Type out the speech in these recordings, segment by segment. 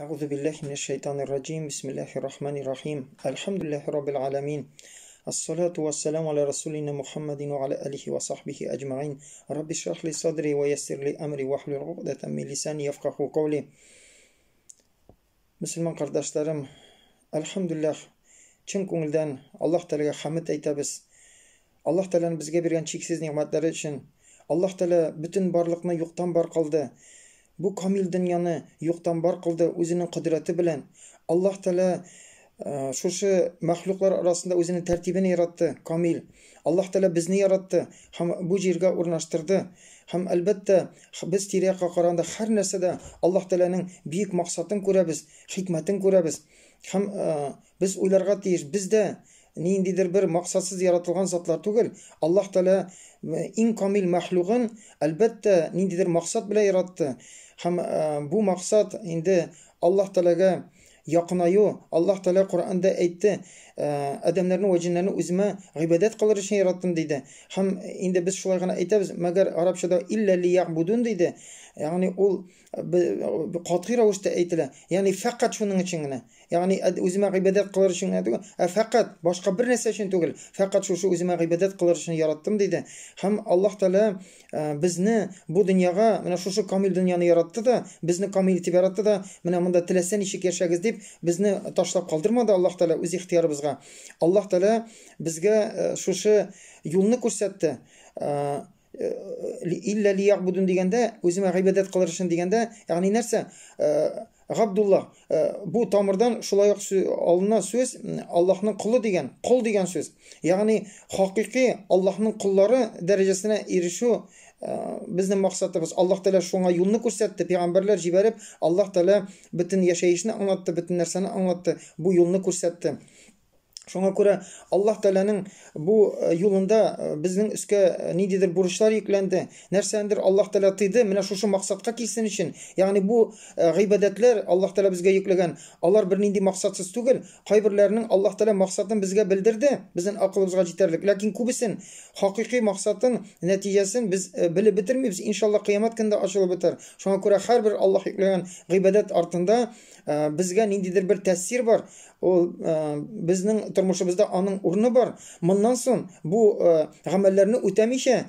Әгъузу биллаһи минәш шайтанир раҗим. Бисмиллаһир рахманир рахим. Әлхәмдүлиллаһи раббил аламин. Ассалату вассаламу аля расулина Мухаммадин ва аля алихи ва сахбихи аҗмаин. Рабби шрах ли садри ва яссир ли амри вахлул угдатан мин лисани яфкаху кавли. Мөселман кардәшләрем, әлхәмдүлилләһ, чын күңелдән Аллаһ Тәгаләгә хәмд әйтәбез. Аллаһ Тәгаләнең безгә биргән чиксез нигъмәтләре өчен. Аллаһ Тәгалә бөтен барлыкны юктан бар кылды. Бу камил дөньяны юктан бар кылды үзенең кодрәте белән. Аллаһ Тәгалә шушы мәхлуклар арасында үзенең тәртибен яратты, камил. Аллаһ Тәгалә безне яратты һәм бу җиргә урнаштырды. Һәм, әлбәттә, без тирә-якка караганда һәр нәрсәдә Аллаһ Тәгаләнең бөек максатын күрәбез, хикмәтен күрәбез. Һәм без уйларга тиеш, без дә ниндидер бер максатсыз яратылган затлар түгел. Аллаһ Тәгалә иң камил мәхлугын, әлбәттә, ниндидер максат белән яратты. Һәм бу максат инде Аллаһ Тәгаләгә якынаю. Аллаһ Тәгалә Коръәндә әйтте, адәмнәрне вә җиннәрне үземә гыйбадәт кылыр өчен яраттым, диде. Һәм инде без шулай гына әйтәбез, мәгәр арабчада илля лиягъбудун диде. Ягъни ул катгый рәвештә әйтелә. Ягъни фәкать шуның өчен генә. Ягъни үземә гыйбадәт кылыр өчен генә түгел, ә фәкать башка бер нәрсә өчен түгел, фәкать шушы үземә гыйбадәт кылыр өчен яраттым, диде. Һәм Аллаһ Тәгалә безне бу дөньяга, менә шушы камил дөньяны яратты да, безне камил итеп яратты да, менә монда теләсә ничек яшәгез дип, безне ташлап калдырмады Аллаһ Тәгалә үз ихтыярыбызга. Аллаһ Тәгалә безгә шушы юлны күрсәтте. Илля лиягъбудун дигәндә, үземә гыйбадәт кылыр өчен дигәндә, ягъни нәрсә? Габдулла, бу тамырдан шулай ук алына сүз Аллаһның колы дигән, кол дигән сүз. Ягъни хакыйкый Аллаһның коллары дәрәҗәсенә ирешү безнең максатыбыз. Аллаһ Тәгалә шуңа юлны күрсәтте, пәйгамбәрләр җибәреп, Аллаһ Тәгалә бөтен яшәешне аңлатты, бөтен нәрсәне аңлатты, бу юлны күрсәтте. Шуңа күрә Аллаһ Тәгаләнең бу юлында безнең өскә ниндидер бурычлар йөкләнде. Нәрсәндер Аллаһ Тәгалә тыйды, менә шушы максатка килсен өчен. Ягъни бу гыйбадәтләр Аллаһ Тәгалә безгә йөкләгән, алар бернинди максатсыз түгел. Кайберләренең Аллаһ Тәгалә максатын безгә белдерде, безнең акылыбызга җитәрлек. Ләкин күбесен, хакыйкый максатын, нәтиҗәсен без белеп бетермибез. Иншаллаһ, кыямәт көнендә ачылып бетәр. Шуңа күрә һәрбер Аллаһ йөкләгән гыйбадәт артында безгә ниндидер бер тәэсир бар. Ул безнең тормышыбызда аның урыны бар. Моннан соң бу гамәлләрне үтәмичә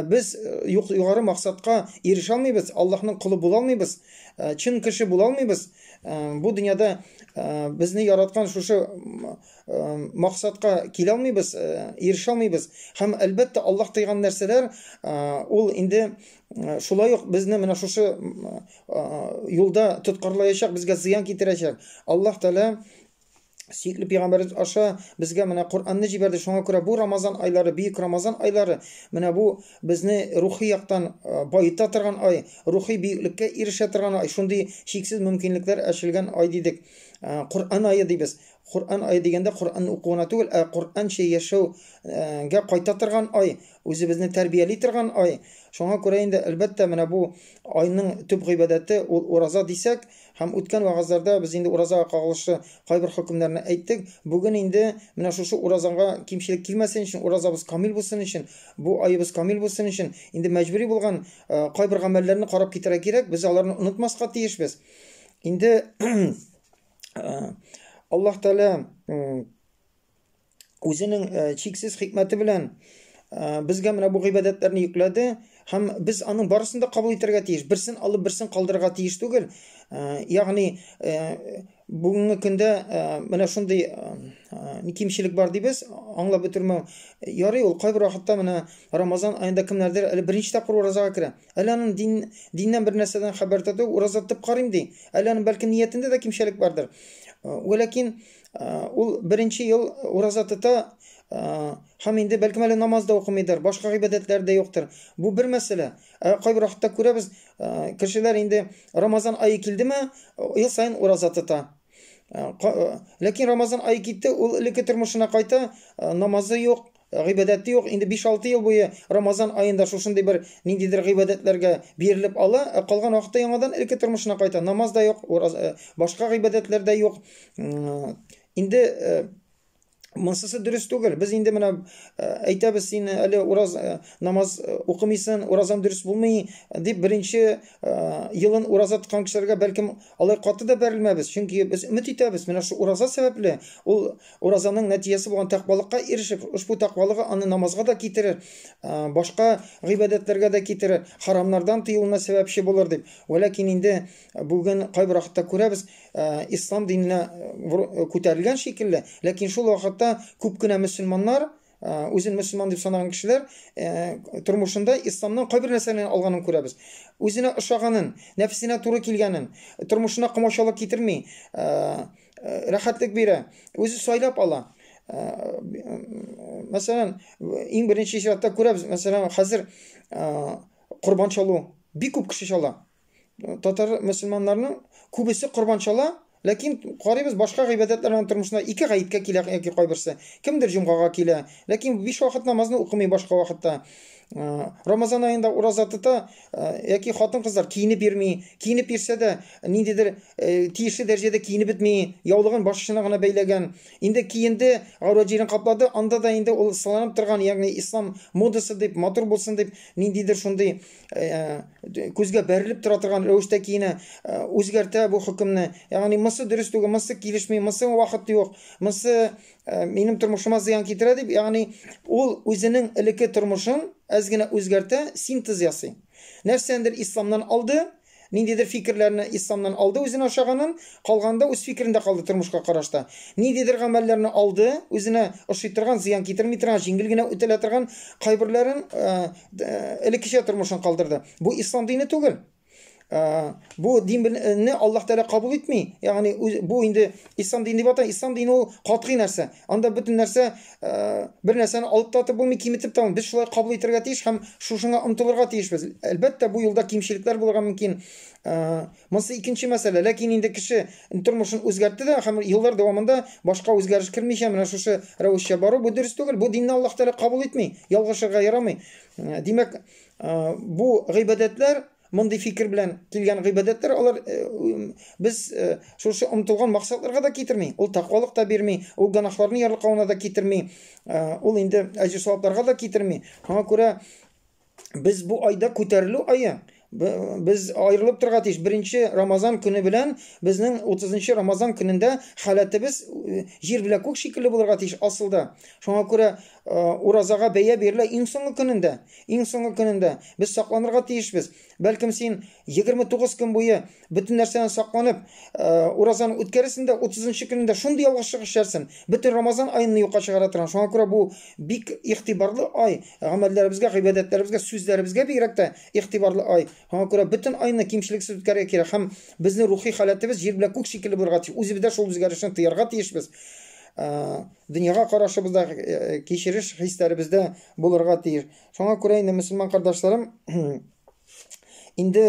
без югары максатка ирешә алмыйбыз, Аллаһның колы була алмыйбыз, чын кеше була алмыйбыз. Бу дөньяда безне яраткан шушы максатка килә алмыйбыз, ирешә алмыйбыз. Һәм әлбәттә Аллаһ тыйган нәрсәләр ул инде шулай ук безне менә шушы юлда тоткарлаячак, безгә зыян китерәчәк. Аллаһ Тәгалә сөекле пәйгамбәребез аша безгә менә Коръәнне җибәрде. Шуңа күрә бу Рамазан айлары, бөек Рамазан айлары, менә бу безне рухи яктан баета торган ай, рухи бөеклеккә ирешә торган ай, шундый чиксез мөмкинлекләр ачылган ай дидек. Коръән ае дибез. Коръән ае дигәндә Коръән уку гына түгел, ә Коръәнчә яшәүгә кайта торган ай, үзебезне тәрбияли торган ай. Шуңа күрә инде, әлбәттә, менә бу айның төп гыйбадәте ул ураза дисәк, һәм үткән вәгазьләрдә без инде уразага кагылышлы кайбер хөкемнәрне әйттек. Бүген инде менә шушы уразага кимчелек килмәсен өчен, уразабыз камил булсын өчен, бу аебыз камил булсын өчен, инде мәҗбүри булган кайбер гамәлләрне карап китәргә кирәк, без аларны онытмаска тиешбез. Инде Аллаһ Тәгалә үзенең чиксез хикмәте белән безгә менә бу гыйбадәтләрне йөкләде һәм без аның барысын да кабул итәргә тиеш. Берсен алып, берсен калдырырга тиеш түгел. Ягъни бүгенге көндә менә шундый кимчелек бар дибез, аңлап бетермәү. Ярый ул кайбер вакытта менә Рамазан аенда кемнәрдер әле беренче тапкыр уразага керә. Әле аның дин, диннән бер нәрсәдән хәбәр тоту, ураза тотып карыйм ди. Әле аның бәлки ниятендә дә кимчелек бардыр. Вәләкин ул беренче ел ураза тота һәм инде бәлкем әле намаз да укымыйдыр, башка гыйбадәтләр дә юктыр. Бу бер мәсьәлә. Ә кайбер вакытта күрәбез, кешеләр инде Рамазан ае килдеме, ел саен ураза тота. Ләкин Рамазан ае китте, ул элекке тормышына кайта, намазы юк, гыйбадәте юк. Инде 5-6 ел буе Рамазан аенда шушындый бер ниндидер гыйбадәтләргә бирелеп ала, ә калган вакытта яңадан элекке тормышына кайта. Намаз да юк, башка гыйбадәтләр дә юк. Инде Монсысы дөрес түгел. Без инде менә әйтәбез, син әле ураз намаз укымыйсың, уразаң дөрес булмый дип беренче елын ураза тоткан кешеләргә бәлкем алай каты да бәрелмәбез. Чөнки без өмет итәбез, менә шул ураза сәбәпле ул уразаның нәтиҗәсе булган тәкъвалыкка ирешеп, ошбу тәкъвалыгы аны намазга да китерер, башка гыйбадәтләргә дә китерер, харамнардан тыелуына сәбәпче булыр дип. Вәләкин инде бүген кайбер вакытта күрәбез, ислам диненә күтәрелгән шикелле, ләкин шул вакытта күп кенә мөселманнар, үзен мөселман дип санаган кешеләр тормышында исламның кайбер нәрсәләрен алганын күрәбез. Үзенә ошаганын, нәфесенә туры килгәнен, тормышына комачаулык китерми, рәхәтлек бирә, үзе сайлап ала. Мәсәлән, иң беренче чиратта күрәбез, мәсәлән, хәзер корбан чалу бик күп кеше чала. Татар мөселманнарының күбесе корбан чала, ләкин карыйбыз башка гыйбадәтләр аның тормышында ике гаеткә килә яки кайберсе. Кемдер җомгага килә, ләкин биш вакыт намазны укымый башка вакытта. Рамазан аенда ураза тота, яки хатын-кызлар киенеп йөрми, киенеп йөрсә дә ниндидер тиешле дәрәҗәдә киенеп бетми, яулыгын баш очына гына бәйләгән. Инде киенде, гаурәт җирен каплады, анда да инде ул сыланып торган, ягъни ислам модасы дип, матур булсын дип, ниндидер шундый күзгә бәрелеп тора торган рәвештә киенә, үзгәртә бу хөкемне. Ягъни монысы дөрес түгел, монысы килешми, монысы вакыт юк, монысы минем тормышыма зыян китерә дип, ягъни ул үзенең элекке тормышын әз генә үзгәртә, синтез ясый. Нәрсәндер исламнан алды, ниндидер фикерләрне исламнан алды үзенә ошаганын, калганда үз фикерендә калды тормышка карашта. Ниндидер гамәлләрне алды, үзенә ошый торган, зыян китерми торган, җиңел генә үтәлә торган кайберләрен элеккечә тормышын калдырды. Бу ислам дине түгел. Бу динне Аллаһ Тәгалә кабул итми. Ягъни бу инде ислам дине дип атала. Ислам дине ул катгый нәрсә. Анда бөтен нәрсә бер нәрсәне алып та атып булмый, киметеп тә булмый. Без шулай кабул итәргә тиеш һәм шушыңа омтылырга тиешбез. Әлбәттә, бу юлда кимчелекләр булырга мөмкин. Монысы икенче мәсьәлә. Ләкин инде кеше тормышын үзгәртте дә һәм еллар дәвамында башка үзгәреш кермичә менә шушы рәвешчә бару бу дөрес түгел. Бу динне Аллаһ Тәгалә кабул итми. Ялгышырга ярамый. Димәк, бу гыйбадәтләр мондый фикер белән килгән гыйбадәтләр алар без шушы омтылган максатларга да китерми. Ул тәкъвалык та бирми, ул гөнаһларны ярлыкавына да китерми, ул инде әҗер-савапларга да китерми. Шуңа күрә без бу айда күтәрелү ае, без аерылып торырга тиеш. Беренче Рамазан көне белән безнең 30 Рамазан көнендә халәтебез җир белән күк шикелле булырга тиеш асылда. Шуңа күрә уразага бәя бирелә иң соңгы көнендә. Иң соңгы көнендә без сакланырга тиешбез. Бәлкем син 29 көн буе бөтен нәрсәдән сакланып, уразаны үткәрерсең дә 30 көнендә шундый ялгышлык эшләрсең. Бөтен Рамазан аен юкка чыгара торган. Шуңа күрә бу бик игътибарлы ай, гамәлләребезгә, гыйбадәтләребезгә, сүзләребезгә бигрәк тә игътибарлы ай. Шуңа күрә бөтен айны кимчелексез үткәрергә кирәк һәм безнең рухи халәтебез җир белән күк шикелле булырга тиеш. Үзебездә шул үзгәрешне тоярга тиешбез. Дөньяга карашыбызда, кичереш хисләребездә булырга тиеш. Шуңа күрә инде мөселман кардәшләрем, инде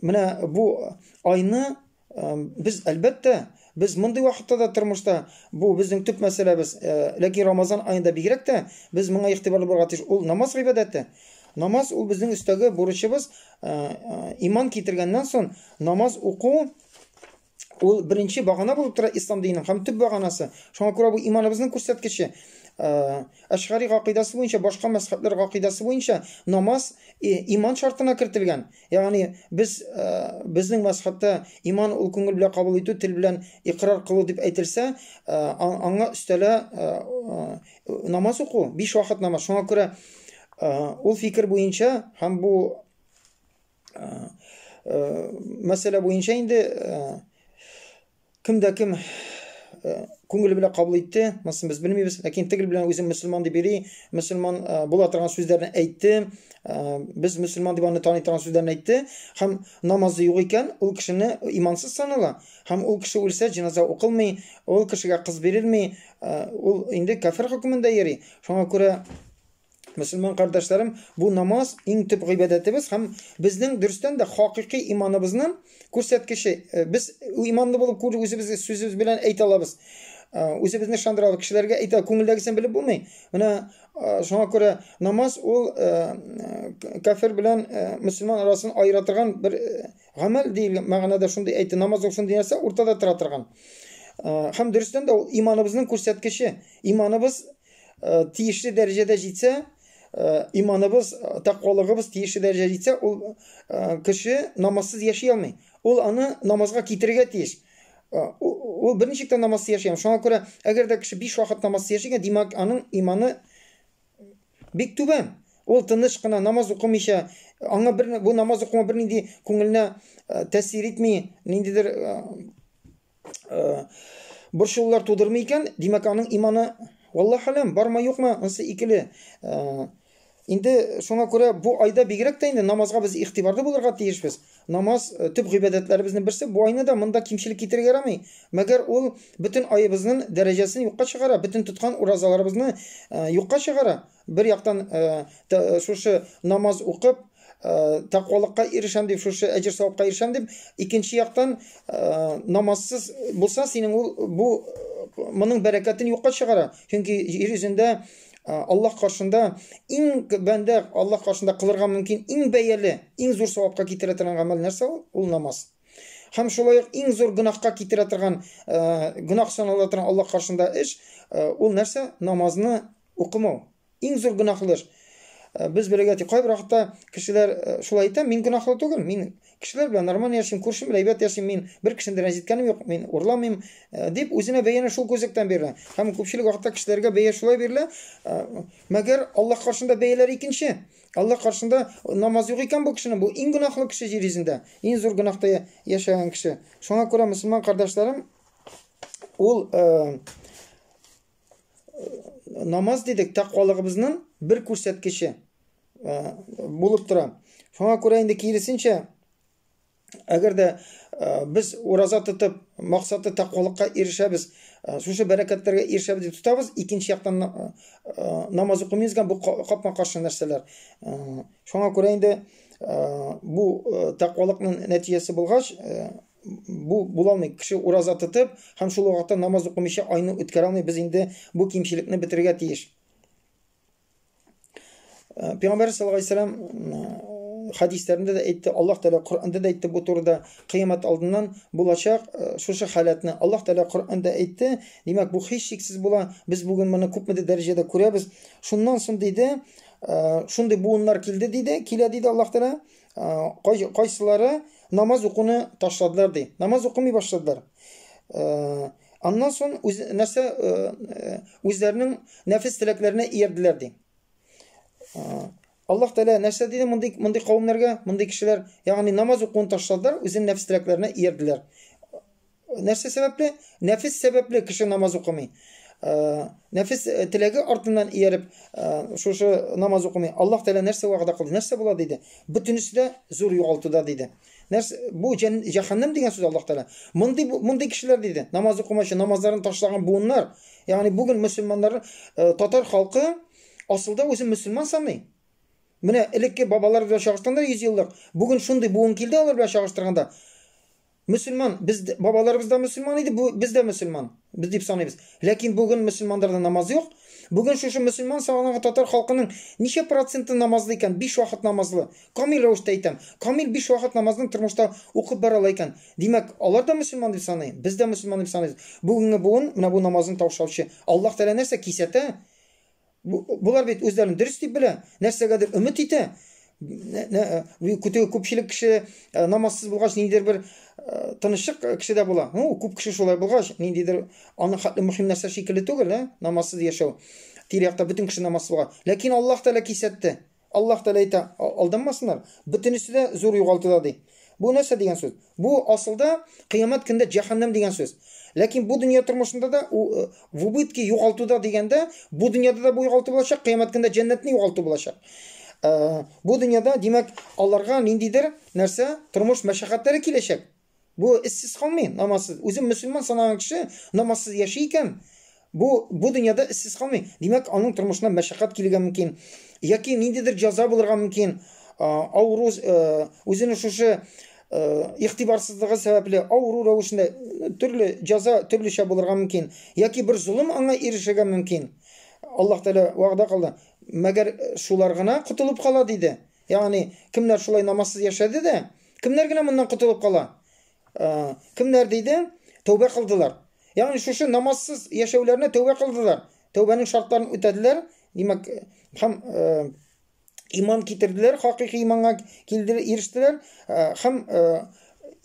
менә бу айны без әлбәттә, без мондый вакытта да тормышта бу безнең төп мәсьәләбез, ләкин Рамазан аенда бигрәк тә без моңа игътибарлы булырга тиеш. Ул намаз гыйбадәте. Намаз ул безнең өстәге бурычыбыз. Иман китергәннән соң намаз уку ул беренче багана булып тора ислам диненең һәм төп баганасы. Шуңа күрә бу иманыбызның күрсәткече. Әшгари гакыйдасы буенча, башка мәзһәбләр гакыйдасы буенча намаз иман шартына кертелгән. Ягъни без безнең мәзһәбтә иман ул күңел белән кабул итү, тел белән икърар кылу дип әйтелсә, аңа өстәлә намаз уку, биш вакыт намаз. Шуңа күрә ул фикер буенча һәм бу мәсьәлә буенча инде кем дә кем күңеле белән кабул итте, монысын без белмибез, ләкин тегел белән үзен мөселман дип йөри, мөселман була торган сүзләрне әйтте, без мөселман дип аны таный торган сүзләрне әйтте, һәм намазы юк икән, ул кешене имансыз санала, һәм ул кеше үлсә, җеназа укылмый, ул кешегә кыз бирелми, ул инде кафир хөкемендә йөри. Шуңа күрә мөселман кардәшләрем, бу намаз иң төп гыйбадәтебез һәм безнең дөрестән дә хакыйкый иманыбызның күрсәткече. Без иманлы булып күр үзебез сүзебез белән әйтә алабыз. Үзебезне ышандыра алабыз, кешеләргә әйтә, күңелдәгесен белеп булмый. Менә шуңа күрә намаз ул кафир белән мөселман арасын аера торган бер гамәл дигән мәгънәдә шундый әйтте. Намаз ул шундый нәрсә, уртада тора торган. Һәм дөрестән дә ул иманыбызның күрсәткече. Иманыбыз тиешле дәрәҗәдә җитсә, иманыбыз, тәкъвалыгыбыз тиешле дәрәҗәдә җитсә, ул кеше намазсыз яши алмый. Ул аны намазга китерергә тиеш. Ул берничек тә намазсыз яши алмый. Шуңа күрә, әгәр дә кеше 5 вакыт намазсыз яши икән, димәк, аның иманы бик түбән. Ул тыныч кына намаз укымыйча, аңа бер бу намаз укымау бернинди күңеленә тәэсир итми, ниндидер борчылулар тудырмый икән, димәк, аның иманы, валлаһу алям, бармы юкмы, анысы икеле. Инде шуңа күрә бу айда бигрәк тә инде намазга без игътибарлы булырга тиешбез. Намаз төп гыйбадәтләребезнең берсе. Бу айны да монда кимчелек китерергә ярамый. Мәгәр ул бөтен аебызның дәрәҗәсен юкка чыгара, бөтен тоткан уразаларыбызны юкка чыгара. Бер яктан шушы намаз укып, тәкъвалыкка ирешәм дип, шушы әҗер савапка ирешәм дип, икенче яктан намазсыз булса, синең ул бу моның бәрәкәтен юкка чыгара. Чөнки җир йөзендә Аллаһ каршында иң бәндә Аллаһ каршында кылырга мөмкин иң бәяле, иң зур савапка китерә торган гамәл нәрсә ул? Ул намаз. Һәм шулай ук иң зур гөнаһка китерә торган, гөнаһ санала торган Аллаһ каршында эш, ул нәрсә? Намазны укымау. Иң зур гөнаһлы эш. Без белергә тиеш. Кайбер вакытта кешеләр шулай әйтә, мин гөнаһлы түгел, мин кешеләр белән нормаль яшим, күршем белән әйбәт яшим, мин бер кешене дә рәнҗеткәнем юк, мин урламыйм, дип үзенә бәяне шул күзлектән бирелә. Һәм күпчелек вакытта кешеләргә бәя шулай бирелә. Мәгәр Аллаһ каршында бәяләр икенче. Аллаһ каршында намаз юк икән бу кешенең, бу иң гөнаһлы кеше җир йөзендә, иң зур гөнаһта яшәгән кеше. Шуңа күрә мөселман кардәшләрем, ул намаз дидек, тәкъвалыгыбызның бер күрсәткече булып тора. Шуңа күрә инде киресенчә, әгәр дә без ураза тотып, максаты тәкъвалыкка ирешәбез, шушы бәрәкәтләргә ирешәбез дип тотабыз, икенче яктан намаз укымыйбыз икән, бу капма-каршы нәрсәләр. Шуңа күрә инде бу тәкъвалыкның нәтиҗәсе булгач, бу була алмый. Кеше ураза тотып һәм шул вакытта намаз укымыйча айны үткәрә алмый. Без инде бу кимчелекне бетерергә тиеш. Пәйгамбәр саллаллаһу алейһи вәсәлләм хәдисләрендә дә әйтте, Аллаһ Тәгалә Коръәндә дә әйтте бу турыда, кыямәт алдыннан булачак шушы халәтне Аллаһ Тәгалә Коръәндә әйтте. Димәк, бу һичшиксез була. Без бүген моны күпмедер дәрәҗәдә күрәбез. Шуннан соң диде, шундый буыннар килде диде, килә диде Аллаһ Тәгалә. Кайсылары намаз укуны ташладылар ди. Намаз укымый башладылар. Аннан соң үз, нәрсә үзләренең нәфес теләкләренә иярделәр ди. Аллаһ Тәгалә нәрсә диде мондый мондый кавемнәргә, мондый кешеләр, ягъни намаз укуын ташладылар, үзенең нәфес теләкләренә иярделәр. Нәрсә сәбәпле? Нәфес сәбәпле кеше намаз укымый. Нәфес теләге артыннан ияреп, шушы намаз укымый. Аллаһ Тәгалә нәрсә вәгъдә кылды? Нәрсә була диде? Бөтенесе дә зур югалтуда диде. Нәрсә бу җәһәннәм дигән сүз Аллаһ Тәгалә. Мондый мондый кешеләр диде, намаз укымаучы, намазларын ташлаган буыннар, ягъни бүген мөселманнар, татар халкы асылда үзен мөселман саный. Менә элекке бабалар белән чагыштырганда 100 еллык, бүген шундый буын килде алар белән чагыштырганда. Мөселман, без бабаларыбыз да мөселман иде, бу без дә мөселман, без дип саныйбыз. Ләкин бүген мөселмандарда намаз юк. Бүген шушы мөселман саналган татар халкының ничә проценты намазлы икән? 5 вакыт намазлы. Камил рәвештә әйтәм. Камил 5 вакыт намазны тормышта укып бара ала икән. Димәк, алар да мөселман дип саный, без дә мөселман дип саныйбыз. Бүгенге буын менә бу намазын таушаучы. Аллаһ Тәгалә нәрсә кисәтә? Болар бит үзләрен дөрес дип белә, нәрсәгәдер өмет итә. Күпчелек кеше намазсыз булгач, ниндидер бер тынычлык кешедә була. Ну, күп кеше шулай булгач, ниндидер аның хәтле мөһим нәрсә шикелле түгел, ә, намазсыз яшәү. Тирә-якта бөтен кеше намазсыз булган. Ләкин Аллаһ Тәгалә кисәтте. Аллаһ Тәгалә әйтә, алданмасыннар, бөтенесе дә зур югалтуда ди. Бу нәрсә дигән сүз? Бу асылда кыямәт көндә җәһәннәм дигән сүз. Ләкин бу дөнья тормышында да в убытке югалтуда дигәндә, бу дөньяда да бу югалту булачак, кыямәт көндә җәннәтне югалту булачак. Бу дөньяда, димәк, аларга ниндидер нәрсә, тормыш мәшәкатьләре киләчәк. Бу эзсез калмый, намазсыз. Үзен мөселман санаган кеше намазсыз яши икән, бу дөньяда эзсез калмый. Димәк, аның тормышына мәшәкать килергә мөмкин. Яки ниндидер җәза булырга мөмкин. Авыру, үзенең шушы игътибарсызлыгы сәбәпле авыру рәвешендә төрле җәза төрлечә булырга мөмкин. Яки бер золым аңа ирешергә мөмкин. Аллаһ Тәгалә вәгъдә кылды. Мәгәр шулар гына котылып кала диде. Ягъни, кемнәр шулай намазсыз яшәде дә, кемнәр генә моннан котылып кала? Кемнәр диде? Тәүбә кылдылар. Ягъни шушы намазсыз яшәүләренә тәүбә кылдылар. Тәүбәнең шартларын үтәделәр. Димәк, һәм иман китерделәр, хакыйкый иманга килделәр, ирештеләр һәм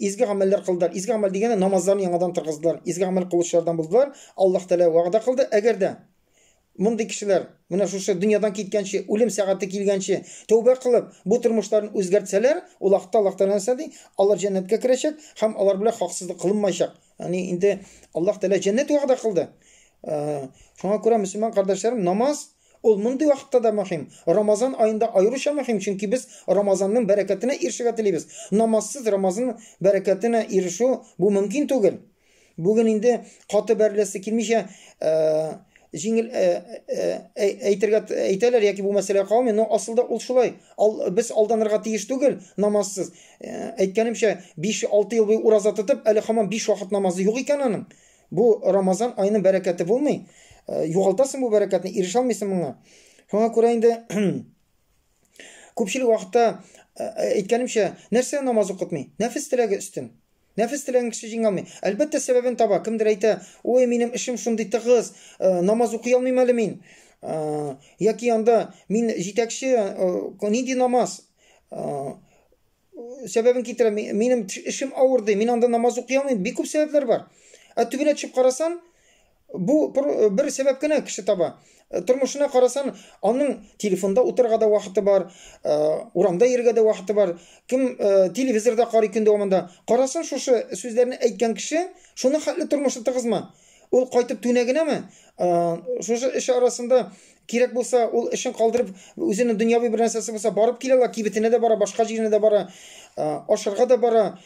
изге гамәлләр кылдылар. Изге гамәл дигәндә намазларын яңадан торгыздылар. Изге гамәл кылучылардан булдылар. Аллаһ Тәгалә вәгъдә кылды, әгәр дә мондый кешеләр менә шушы дөньядан киткәнче, үлем сәгате килгәнче тәүбә кылып, бу тормышларын үзгәртсәләр, ул вакытта Аллаһ Тәгалә нәрсә ди? Алар җәннәткә керәчәк һәм алар белән хаксызлык кылынмаячак. Ягъни инде Аллаһ Тәгалә җәннәт вәгъдә кылды. Шуңа күрә мөселман кардәшләрем, намаз ул мондый вакытта да мөһим. Рамазан аенда аеруча мөһим, чөнки без Рамазанның бәрәкәтенә ирешергә телибез. Намазсыз Рамазан бәрәкәтенә ирешү бу мөмкин түгел. Бүген инде каты бәреләсе килмичә, җиңел әйтергә әйтәләр яки бу мәсьәлә калмый, но асылда ул шулай. Ал, без алданырга тиеш түгел намазсыз. Әйткәнемчә, 5-6 ел буе ураза тотып, әле һаман 5 вакыт намазы юк икән аның. Бу Рамазан аеның бәрәкәте булмый. Югалтасың бу бәрәкәтне, ирешә алмыйсың моңа. Шуңа күрә инде күпчелек вакытта әйткәнемчә, нәрсә намаз укытмый? Нәфес теләге өстен. Нәфес теләген кеше җиңә алмый. Әлбәттә, сәбәбен таба. Кемдер әйтә, ой, минем эшем шундый тыгыз, намаз укый алмыйм әле мин. Яки анда мин җитәкче, нинди намаз? Сәбәбен китерә, минем эшем авыр ди, мин анда намаз укый алмыйм. Бик күп сәбәпләр бар. Ә төбенә төшеп карасан, бу бер сәбәп кенә кеше таба. Тормышына карасан, аның телефонда утырырга да вакыты бар, урамда йөрергә дә вакыты бар. Кем телевизорда карый көн дәвамында. Карасын шушы сүзләрне әйткән кеше, шуның хәтле тормышы тыгызмы? Ул кайтып түнә генәме? Шушы эш арасында кирәк булса, ул эшен калдырып, үзенең дөньяви бер нәрсәсе булса, барып килә ала, кибетенә дә бара, башка җиренә дә бара, ашарга да бара,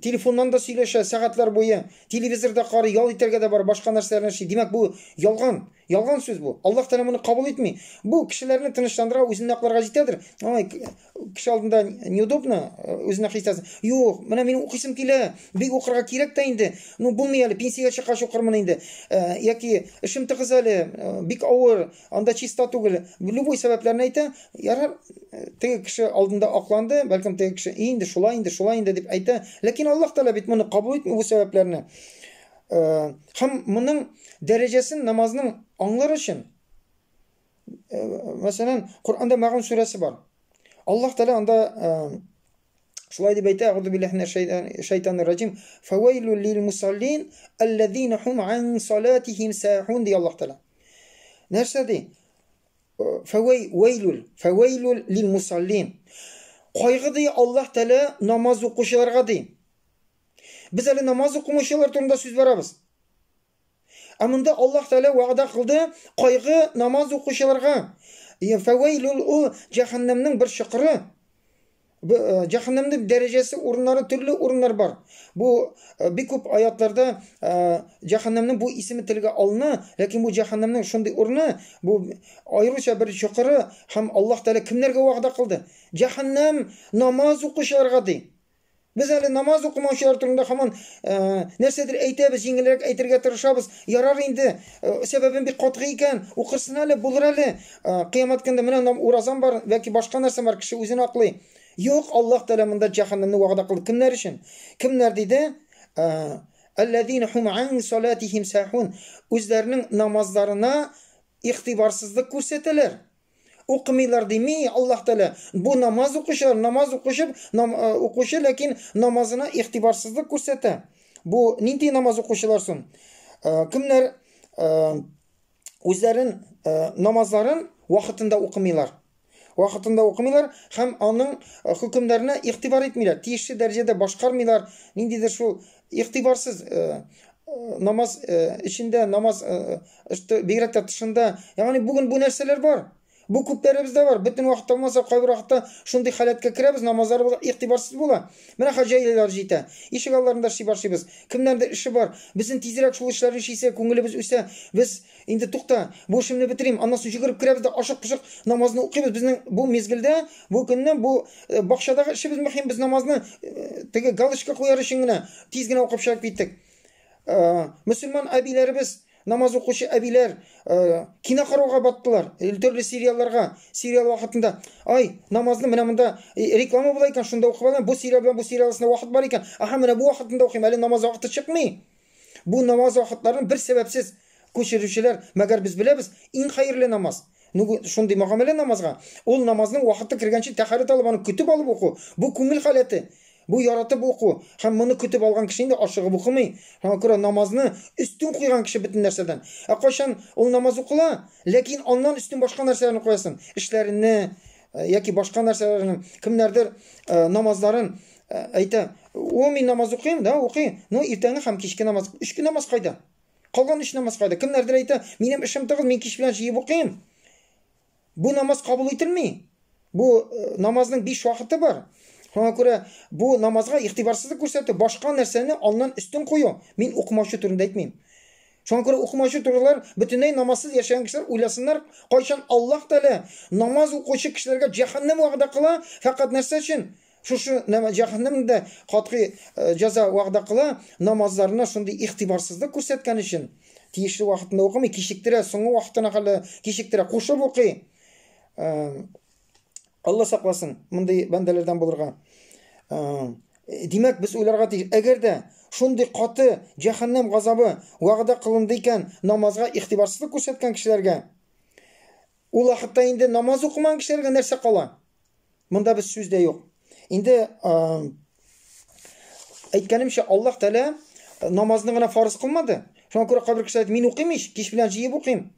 телефоннан да сөйләшә сәгатьләр буе, телевизор да карый, ял итәргә дә бара, башка нәрсәләрне эшли. Димәк, бу ялган, ялган сүз бу. Аллаһ Тәгалә моны кабул итми. Бу кешеләрне тынычландыра, үзен акларга җитәдер. Ай, кеше алдында неудобно, үзенә хис итәсең. Юк, менә минем укыйсым килә, бик укырга кирәк тә инде. Ну, булмый әле, пенсиягә чыккач укырмын инде. Яки эшем тыгыз әле, бик авыр, анда чиста түгел. Любой сәбәпләрне әйтә. Ярар, теге кеше алдында акланды, бәлкем теге кеше инде шулай инде, шулай инде дип әйтә. Ләкин Аллаһ Тәгалә бит моны кабул итми бу сәбәпләрне. Һәм моның дәрәҗәсен намазның аңлар өчен, мәсәлән, Коръәндә Мәгун сүрәсе бар. Аллаһ Тәгалә анда шулай дип әйтә, Әгъузу биллаһи минәш шайтанир раҗим, фавайлул лил мусаллин аллазина хум ан салатихим сахун ди Аллаһ Тәгалә. Нәрсә ди? Фәвәй вәйлүл, фәвәйлүл лил мусаллин. Кайгы ди Аллаһ Тәгалә намаз укучыларга ди. Без әле намаз укымаучылар турында сүз барабыз. Ә монда Аллаһ Тәгалә вәгъдә кылды, кайгы намаз укучыларга. Фәвәйлүл ул җәһәннәмнең бер чокыры. Э, җәһәннәмнең дәрәҗәсе урыннары төрле урыннар бар. Бу бик күп аятларда э, җәһәннәмнең бу исеме телгә алына, ләкин бу җәһәннәмнең шундый урыны, бу аеруча бер чокыры һәм Аллаһ Тәгалә кемнәргә вәгъдә кылды? Җәһәннәм намаз укучыларга ди. Без әле намаз укымаучылар турында һаман э, нәрсәдер әйтәбез, җиңелрәк әйтергә тырышабыз. Ярар инде, сәбәбем бик катгый икән, укырсын әле, булыр әле. Кыямәт көндә менә уразам бар, яки башка нәрсәм бар, кеше үзен аклый. Юк, Аллаһ Тәгалә монда җәһәннәмне вәгъдә кылды. Кемнәр өчен? Кемнәр диде? Аллазина хум ан салатихим сахун. Үзләренең намазларына игътибарсызлык күрсәтәләр. Укымыйлар дими Аллаһ Тәгалә. Бу намаз укучылар, намаз укучы, нам, укучы, ләкин намазына игътибарсызлык күрсәтә. Бу нинди намаз укучылар соң? Кемнәр үзләрен намазларын вакытында укымыйлар? Вакытында укымыйлар һәм аның хөкемнәренә игътибар итмиләр, тиешле дәрәҗәдә башкармыйлар, ниндидер шул игътибарсыз намаз эчендә, намаз бигрәк тә тышында. Ягъни бүген бу нәрсәләр бар. Бу күпләребездә бар. Бөтен вакытта булмаса, кайбер вакытта шундый халәткә керәбез, намазларыбыз игътибарсыз була. Менә хәзер җәйләүләр җитә. Ишек алларында эшли башлыйбыз. Кемнәрдер эше бар. Безнең тизрәк шул эшләрне эшлисе, күңелебез үсә. Без инде тукта, бу эшемне бетерим, аннан соң йөгереп керәбез дә ашык-пошык намазны укыйбыз. Безнең бу мизгелдә, бу көнне бу бакчадагы эшебез мөһим. Без намазны теге галочка куяр өчен генә тиз генә укып чыгып киттек. Мөселман әбиләребез, намаз укучы әбиләр кино карауга баттылар, төрле сериалларга, сериал вакытында, ай, намазны менә монда реклама була икән, шунда укып алам, бу сериал белән бу сериал арасында вакыт бар икән, аһа, менә бу вакытында укыйм, әле намаз вакыты чыкмый. Бу намаз вакытларын бер сәбәпсез күчерүчеләр, мәгәр без беләбез, иң хәерле намаз. Ну, шундый мөгамәлә намазга, ул намазның вакыты кергәнче тәһарәт алып, аны көтеп алып уку, бу күңел халәте. Бу яратып уку һәм моны көтеп алган кеше инде ашыгып укымый. Шуңа күрә намазны өстен куйган кеше бөтен нәрсәдән. Ә кайчан ул намаз укыла, ләкин аннан өстен башка нәрсәләрне куясың. Эшләреңне яки башка нәрсәләрне, кемнәрдер намазларын әйтә. О, мин намаз укыйм, да, укыйм. Ну, иртәнге һәм кичке намаз. Өч намаз кайда? Калган өч намаз кайда? Кемнәрдер әйтә, минем эшем тыгыз, мин кич белән җыеп укыйм. Бу намаз кабул ителми. Бу намазның биш вакыты бар. Шуңа күрә бу намазга игътибарсызлык күрсәтү, башка нәрсәне аннан өстен кую. Мин укымаучы турында әйтмим. Шуңа күрә укымаучы турылар бөтенләй намазсыз яшәгән кешеләр уйласыннар, кайчан Аллаһ Тәгалә намаз укучы кешеләргә җәһәннәм вәгъдә кыла, фәкать нәрсә өчен? Шушы җәһәннәмдә катгый җәза вәгъдә кыла, намазларына шундый игътибарсызлык күрсәткән өчен, тиешле вакытында укымый, кичектерә, соңгы вакытына хәле кичектерә, кушып укый. Алла сакласын, мондый бәндәләрдән булырга. Димәк, без уйларга тиеш, әгәр дә шундый каты җәһәннәм газабы вәгъдә кылынды икән, намазга игътибарсызлык күрсәткән кешеләргә, ул вакытта инде намаз укымаган кешеләргә нәрсә кала? Монда без сүз дә юк. Инде әйткәнемчә, Аллаһ Тәгалә намазны гына фарыз кылмады. Шуңа күрә кайбер кешеләр әйтә, мин укыйм ич, кич белән җыеп укыйм,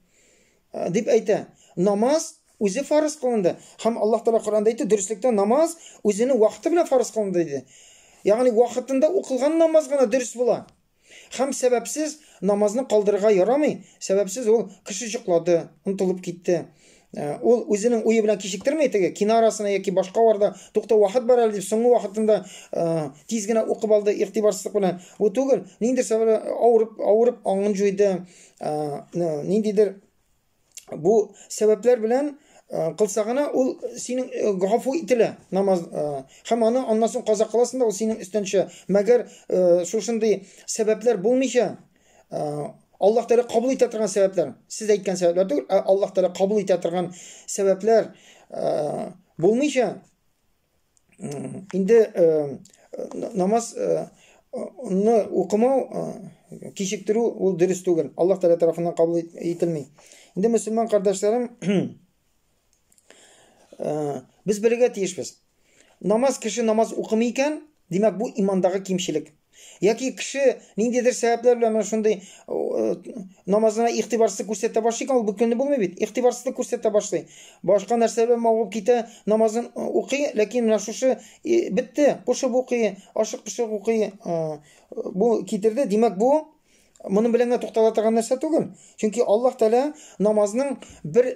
дип әйтә. Намаз үзе фарыз кылынды. Һәм Аллаһ Тәгалә Коръәндә әйтте, дөреслектә намаз үзенең вакыты белән фарыз кылынды диде. Ягъни вакытында укылган намаз гына дөрес була. Һәм сәбәпсез намазны калдырырга ярамый. Сәбәпсез ул кеше йоклады, онытылып китте. Ул үзенең уе белән кичектерми теге кино арасына яки башка варда тукта вакыт бар әле дип соңгы вакытында тиз генә укып алды игътибарсызлык белән. Бу түгел, ниндидер сәбәп авырып, авырып аңын җуйды, ниндидер Бу сәбәпләр белән кылса гына ул синең гафу ителә намаз һәм аны аннан соң каза кыласың да ул синең өстән төшә. Мәгәр шушындый сәбәпләр булмыйча Аллаһ Тәгалә кабул итә торган сәбәпләр, сез әйткән сәбәпләр түгел, ә Аллаһ Тәгалә кабул итә торган сәбәпләр булмыйча Инде намаз ны укымау, кичектерү ул дөрес түгел. Аллаһ Тәгалә тарафыннан кабул ителми. Инде мөселман кардәшләрем, без белергә тиешбез. Намаз кеше намаз укымый икән, димәк бу имандагы кимчелек. Яки кеше ниндидер сәбәпләр белән менә шундый намазына игътибарсызлык күрсәтә башлый икән, ул бу көнне булмый бит. Игътибарсызлык күрсәтә башлый. Башка нәрсә белән мавыгып китә, намазын укый, ләкин менә шушы бетте, кушып укый, ашык-пошык укый, бу китерде. Димәк, бу Моның белән генә туктала торган нәрсә түгел. Чөнки Аллаһ Тәгалә намазның бер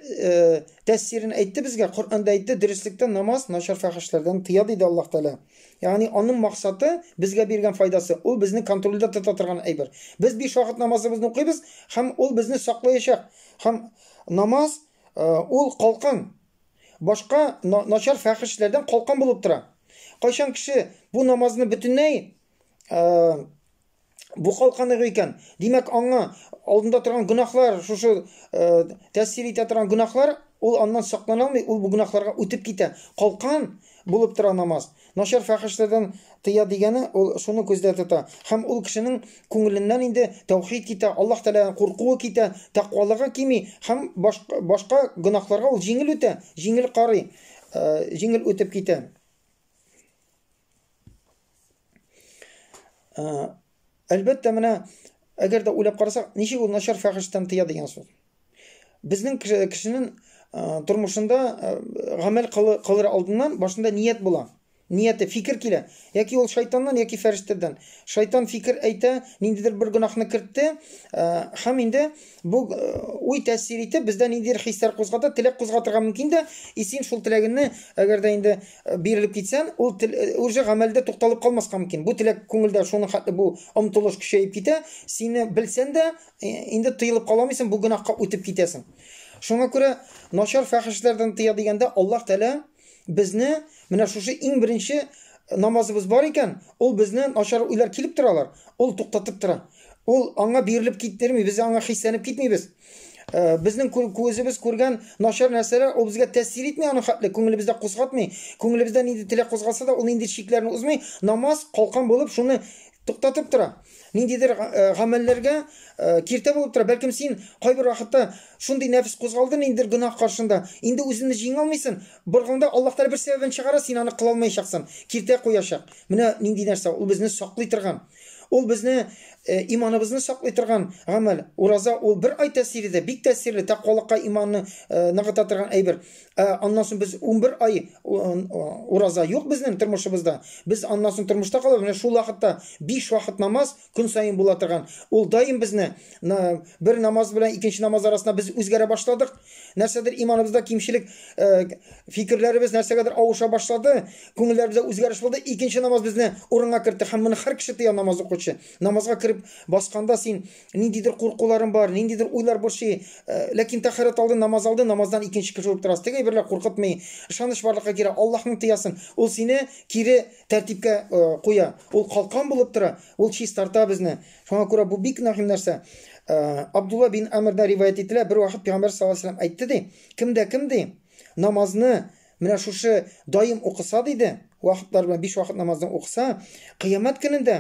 тәэсирен әйтте безгә, Коръәндә әйтте, дөреслектә намаз начар фәхешләрдән тыя диде Аллаһ Тәгалә. Ягъни аның максаты, безгә биргән файдасы, ул безне контрольдә тота торган әйбер. Без биш вакыт намазыбызны укыйбыз һәм ул безне саклаячак. Һәм намаз ул калкан. Башка начар фәхешләрдән калкан булып тора. Кайчан кеше бу намазны бөтенләй Бу калканыгы икән. Димәк, аңа алдында торган гөнаһлар, шушы тәэсир итә торган гөнаһлар, ул аннан саклана алмый, ул бу гөнаһларга үтеп китә. Калкан булып тора намаз. Начар фәхешләрдән тыя дигәне ул шуны күздә тота. Һәм ул кешенең күңеленнән инде тәүхид китә, Аллаһ Тәгаләдән куркуы китә, тәкъвалыгы кими һәм башка гөнаһларга ул җиңел үтә, җиңел карый, җиңел үтеп китә. Әлбәттә, менә әгәр дә уйлап карасак, ничек ул начар фәхештән тыя дигән сүз. Безнең кешенең тормышында гамәл кылыр алдыннан башында ният була. Нияте, фикер килә. Яки ул шайтаннан, яки фәрештәдән. Шайтан фикер әйтә, ниндидер бер гөнаһны кертте, һәм инде бу уй тәэсир итеп, бездә ниндидер хисләр кузгата, теләк кузгатырга мөмкин дә, и син шул теләгеңне, әгәр дә инде бирелеп китсән, ул тел, уже гамәлдә тукталып калмаска мөмкин. Бу теләк күңелдә шуның хәтле бу омтылыш көчәеп китә, сине белсән дә, инде тыелып кала алмыйсың, бу гөнаһка үтеп китәсең. Шуңа күрә начар фәхешләрдән тыя дигәндә Аллаһ Тәгалә безне менә шушы иң беренче намазыбыз бар икән, ул безне начар уйлар килеп торалар, ул туктатып тора. Ул аңа бирелеп киттерми, без аңа хисләнеп китмибез. Безнең күзебез күргән начар нәрсәләр ул безгә тәэсир итми аның хәтле, күңелебездә кузгатмый. Күңелебездә нинди теләк кузгалса да, ул нинди чикләрне узмый. Намаз калкан булып шуны Туктатып тора. Ниндидер гамәлләргә киртә булып тора. Бәлкем син кайбер вакытта шундый нәфес кузгалды ниндидер гөнаһ каршында. Инде үзеңне җиңә алмыйсың. Борганда Аллаһ Тәгалә бер сәбәбен чыгара, син аны кыла алмаячаксың. Киртә куячак. Менә нинди нәрсә, ул безне саклый торган. Ул безне иманыбызны саклый торган гамәл. Ураза ул бер ай тәэсире дә, бик тәэсирле, тәкъвалыкка иманны ныгыта торган әйбер. Ә аннан соң без 11 ай ураза юк безнең тормышыбызда. Без аннан соң тормышта калабыз. Менә шул вакытта 5 вакыт намаз көн саен була торган. Ул даим безне бер намаз белән икенче намаз арасында без үзгәрә башладык. Нәрсәдер иманыбызда кимчелек, фикерләребез нәрсәгәдер авыша башлады, күңелләребездә үзгәреш булды. Икенче намаз безне урынга кертте һәм моны һәр кеше тоя намаз укучы. Намазга кереп басканда син ниндидер куркуларың бар, ниндидер уйлар борчый. Ләкин тәһарәт алды, намаз алды, намаздан икенче кеше булып торасың. Теге әйберләр куркытмый. Ышаныч барлыкка килә, Аллаһның тыясын. Ул сине кире тәртипкә куя. Ул калкан булып тора, ул чистарта безне. Шуңа күрә бу бик мөһим нәрсә. Абдулла бин Амрда риваять ителә, бер вакыт Пәйгамбәр саллаллаһу алейһи ва сәлләм әйтте ди, кем дә кем ди, намазны менә шушы даим укыса диде, вакытлар белән биш вакыт намазны укыса, кыямәт көнендә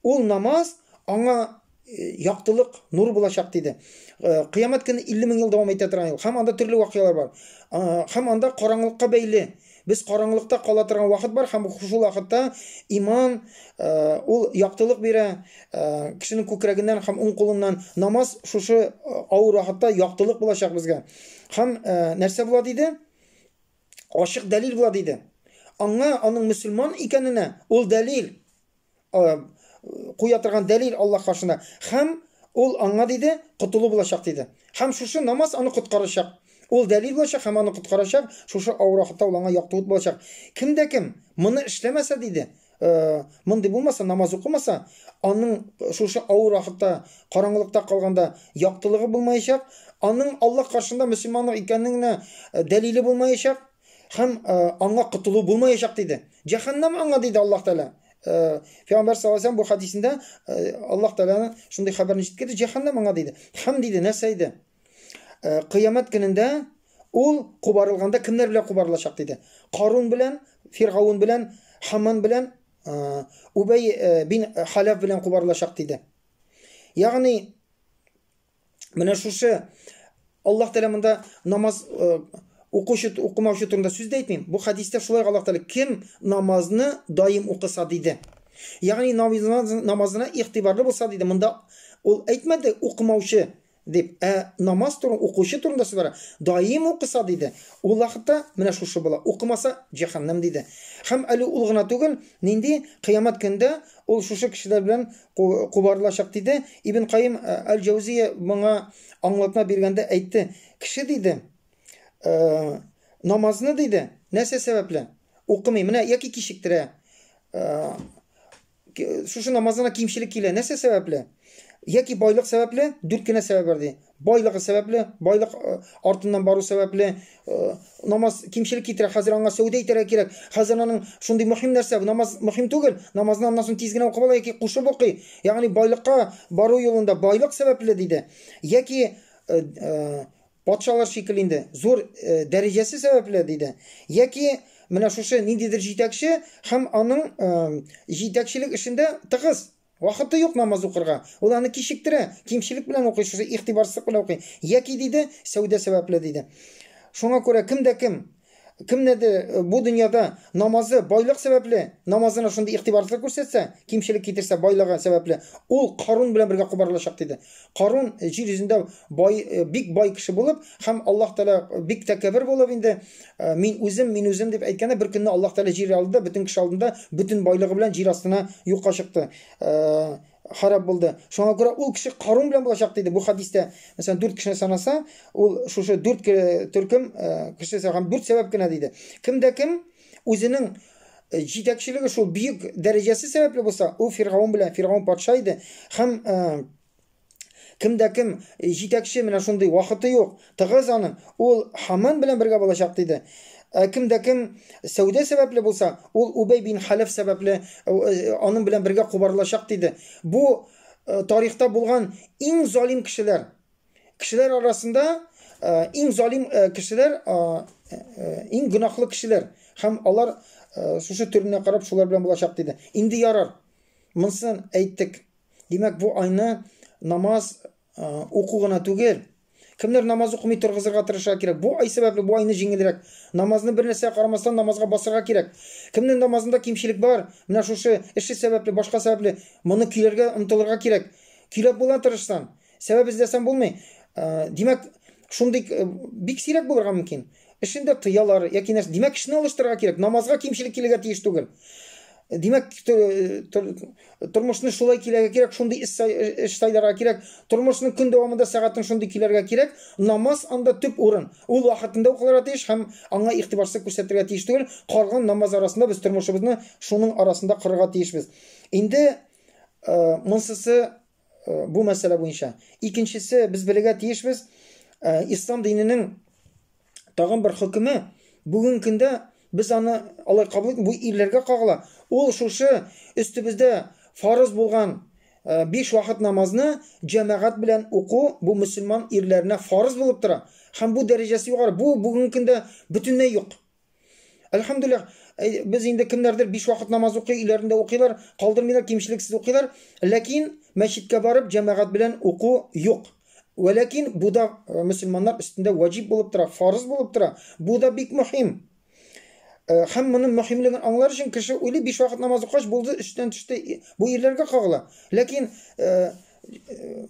ул намаз аңа яктылык, нур булачак диде. Кыямәт көне 50 мең ел дәвам итә торган ел. Һәм анда төрле вакыйгалар бар. Һәм анда караңгылыкка бәйле. Без караңгылыкта кала торган вакыт бар һәм шул вакытта иман ул яктылык бирә, кешенең күкрәгеннән һәм уң кулыннан намаз шушы авыр вакытта яктылык булачак безгә. Һәм нәрсә була диде? Ачык дәлил була диде. Аңа аның мөселман икәненә ул дәлил куя торган дәлил Аллаһ каршында. Һәм ул аңа диде, котылу булачак диде. Һәм шушы намаз аны коткарачак. Ул дәлил булачак һәм аны коткарачак. Шушы авыр вакытта ул аңа якты ут булачак. Кем дә кем моны эшләмәсә диде, мондый булмаса, намаз укымаса, аның шушы авыр вакытта, караңгылыкта калганда яктылыгы булмаячак, аның Аллаһ каршында мөселманлык икәненә дәлиле булмаячак. Һәм аңа котылу булмаячак диде. Җәһәннәм аңа диде Аллаһ Тәгалә. Пәйгамбәр саллаллаһу алейһи бу хадисендә Аллаһ Тәгаләнең шундый хәбәрне җиткерде, җәһәннәм аңа диде. Һәм диде, нәрсә иде? Кыямәт көнендә ул кубарылганда кемнәр белән кубарылачак диде. Карун белән, Фиргаун белән, Хаман белән, Убәй бин Халаф белән кубарылачак диде. Ягъни Менә шушы Аллаһ Тәгалә монда намаз э, укучы укымаучы турында сүз дә әйтмим. Бу хәдистә шулай Аллаһ Тәгалә кем намазны даим укыса диде. Ягъни намазына игътибарлы булса диде. Монда ул әйтмәде укымаучы дип, ә намаз турында укучы турында сүз бара. Даим укыса диде. Ул вакытта менә шушы була. Укымаса җәһәннәм диде. Һәм әле ул гына түгел, нинди кыямәт көндә ул шушы кешеләр белән кубарылачак диде. Ибн Каим э, әл-Җәүзия моңа аңлатма биргәндә әйтте. Кеше диде, э, намазны диде, нәрсә сәбәпле? Укымый, менә яки кичектерә. Э, шушы намазына кимчелек килә, нәрсә сәбәпле? Яки байлык сәбәпле, дүрт кенә сәбәп бар ди. Байлыгы сәбәпле, байлык э, артыннан бару сәбәпле, э, намаз кимчелек китерә, хәзер аңа сәүдә итәргә кирәк. Хәзер аның шундый мөһим нәрсә, намаз мөһим түгел, намазны аннан соң тиз генә укып ала яки кушып укый. Ягъни байлыкка бару юлында байлык сәбәпле диде. Яки э, патшалар шикелле инде, зур дәрәҗәсе сәбәпле диде. Яки менә шушы ниндидер җитәкче һәм аның җитәкчелек эшендә тыгыз. Вакыты юк намаз укырга. Ул аны кичектерә, кимчелек белән укый, шушы игътибарсызлык белән укый. Яки диде, сәүдә сәбәпле диде. Шуңа күрә кем дә кем, кемнәде э, бу дөньяда намазы байлык сәбәпле, намазына шундый игътибарсызлык күрсәтсә, кимчелек китерсә байлыгы сәбәпле, ул Карун белән бергә кубарылачак диде. Карун э, җир йөзендә бай, э, бик бай кеше булып, һәм Аллаһ Тәгалә бик тәкәббер булып инде, мин үзем, мин үзем дип әйткәндә, бер көнне Аллаһ Тәгалә җир алдында, бөтен кеше алдында, бөтен байлыгы белән җир астына юкка чыкты. Харап булды. Шуңа күрә ул кеше Карун белән булачак диде. Бу хадистә, мәсәлән, дүрт кешене санаса, ул шушы дүрт төркем кеше һәм дүрт сәбәп кенә диде. Кем дә кем үзенең җитәкчелеге шул бөек дәрәҗәсе сәбәпле булса, ул Фиргаун белән, Фиргаун патша иде һәм кем дә кем җитәкче менә шундый вакыты юк, тыгыз аның, ул Хаман белән бергә булачак диде. Ә кем дә кем сәүдә сәбәпле булса, ул Убәй бин Халәф сәбәпле аның белән бергә кубарылачак диде. Бу тарихта булган иң залим кешеләр. Кешеләр арасында иң залим кешеләр, иң гөнаһлы кешеләр һәм алар шушы төренә карап шулар белән булачак диде. Инде ярар. Монысын әйттек. Димәк, бу айны намаз уку гына түгел. Кемнәр намаз укымый торгызырга тырышырга кирәк. Бу ай сәбәпле бу айны җиңелрәк. Намазны бер нәрсәгә карамастан намазга басырга кирәк. Кемнең намазында кимчелек бар, менә шушы эше сәбәпле, башка сәбәпле, моны көйләргә омтылырга кирәк. Көйләп була тырышсаң, сәбәп эзләсәң булмый. Димәк, шундый бик сирәк булырга мөмкин. Эшендә тыялар яки нәрсә. Димәк, эшне алыштырырга кирәк. Намазга кимчелек килергә тиеш түгел. Димәк, тормышны шулай килергә кирәк, шундый эш сайларга кирәк. Тормышның көн дәвамында сәгатен шундый килергә кирәк. Намаз анда төп урын. Ул вакытында укылырга тиеш һәм аңа игътибарсыз күрсәтергә тиеш түгел. Калган намаз арасында без тормышыбызны шуның арасында корырга тиешбез. Инде монсысы бу мәсьәлә буенча. Икенчесе, без белергә тиешбез, ислам диненең тагын бер хөкеме, бүгенге көндә без аны алай кабул итми, бу ирләргә кагыла. Ул шушы өстебездә фарыз булган биш вакыт намазны җәмәгать белән уку бу мөселман ирләренә фарыз булып тора. Һәм бу дәрәҗәсе югары. Бу бүгенге көндә бөтенләй юк. Әлхәмдүлилләһ, без инде кемнәрдер биш вакыт намаз укый, өйләрендә укыйлар, калдырмыйлар, кимчелексез укыйлар, ләкин мәчеткә барып җәмәгать белән уку юк. Вәләкин бу да мөселманнар өстендә ваҗиб булып тора, фарыз булып тора. Бу да бик мөһим. Һәм моның мөһимлеген аңлар өчен кеше уйлый, биш вакыт намаз укыгач, булды, өстән төште. Бу ирләргә кагыла. Ләкин